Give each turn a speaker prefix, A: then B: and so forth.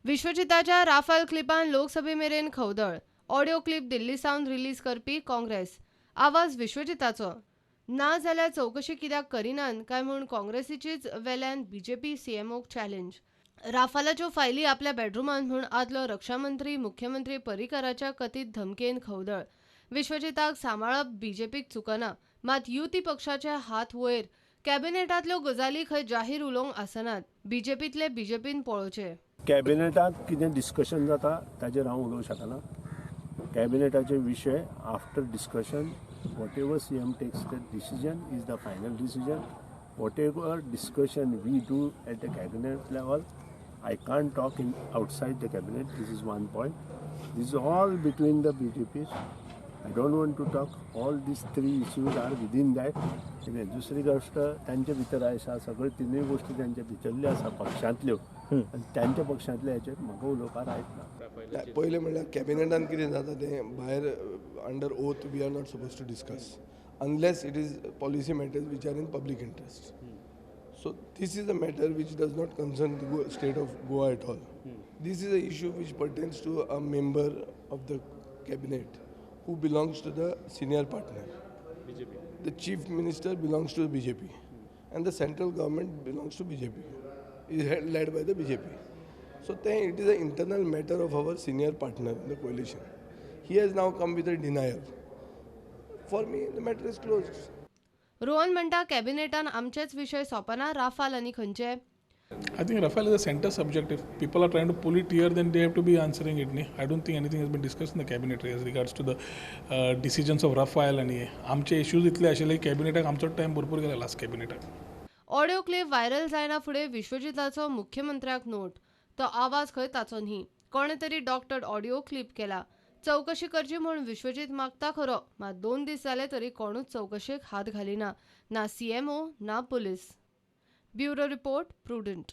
A: विश्वजिताच्या Rafale क्लिपान लोकसभे मेरेन खवदळ. Audio clip दिल्ली सावन release करपी काँग्रेस. आवाज विश्वजिताचो ना जाल्यार चवकशी कित्याक करिनात काय म्हूण काँग्रेसीचीच वेल्यान बीजेपी सीएमओक चॅलेंज. राफालाच्यो फायली आपल्या बेडरुमांत म्हूण आदलो रक्षामंत्री मुख्यमंत्री पर्रीकराच्या कथीत धमकेन खवदळ. विश्वजिताक सांबाळप बीजेपीक चुकना, मात युती पक्षाचे हात वयर. कॅबिनेटांतल्यो गजाली खंय जाहीर उलोवंक आसनात. बीजेपींतले बीजेपीन पळोवचे.
B: कॅबिनेटांत कितें डिस्कशन जाता ताजेर हांव उलोवंक शकना. कॅबिनेटाचे विशय after discussion, whatever CM takes the decision is the final decision. Whatever discussion we do at the cabinet level, I can't talk in outside the cabinet. This is one point. This is all between the BJP. I don't want to talk. All these three issues are within that. कितें दुसरी गोश्ट तांचे भितर आसा, सगळ्यो तिनूय गोश्टी तांच्या भितरल्यो आसा पक्षांतल्यो आनी तांच्या पक्षांतल्या हेचेर म्हाका उलोवपाक रायट ना.
C: पयलें म्हणल्यार कॅबिनेटान कितें जाता तें भायर under oath we are not supposed to discuss unless it is policy matters which are in public interest. So this is a matter which does not concern the state of Goa at all. This is a issue which pertains to a member of the cabinet who belongs to the senior partner.
D: BJP.
C: The chief minister belongs to the BJP and the central government belongs to BJP, is led by the BJP. So then it is an internal matter of our senior partner in the coalition. He has now come with a denial. For me, the matter is closed.
A: Rohan म्हणटा, कॅबिनेटान आमचेच विशय सोंपना, Rafale आनी खंयचे?
E: I think Rafale is a center subject. If people are trying to pull it here, then they have to be answering it. न्ही? I don't think anything has been discussed in the cabinet as regards to the decisions of Rafale. आनी आमचे issues इतले आशिल्ले कॅबिनेटाक, आमचो time भरपूर गेला last कॅबिनेटाक.
A: Audio clip viral जायना फुडें विश्वजिताचो मुख्यमंत्र्याक नोट. तो आवाज खंय ताचो न्ही, कोणे तरी डॉक्टर्ड ऑडिओ क्लिप केला. चवकशी करची म्हूण विश्वजीत मागता खरो, मात 2 दीस जाले तरी कोणूच चवकशेक हात घालिना, ना सीएमओ ना पुलीस. Bureau report, prudent.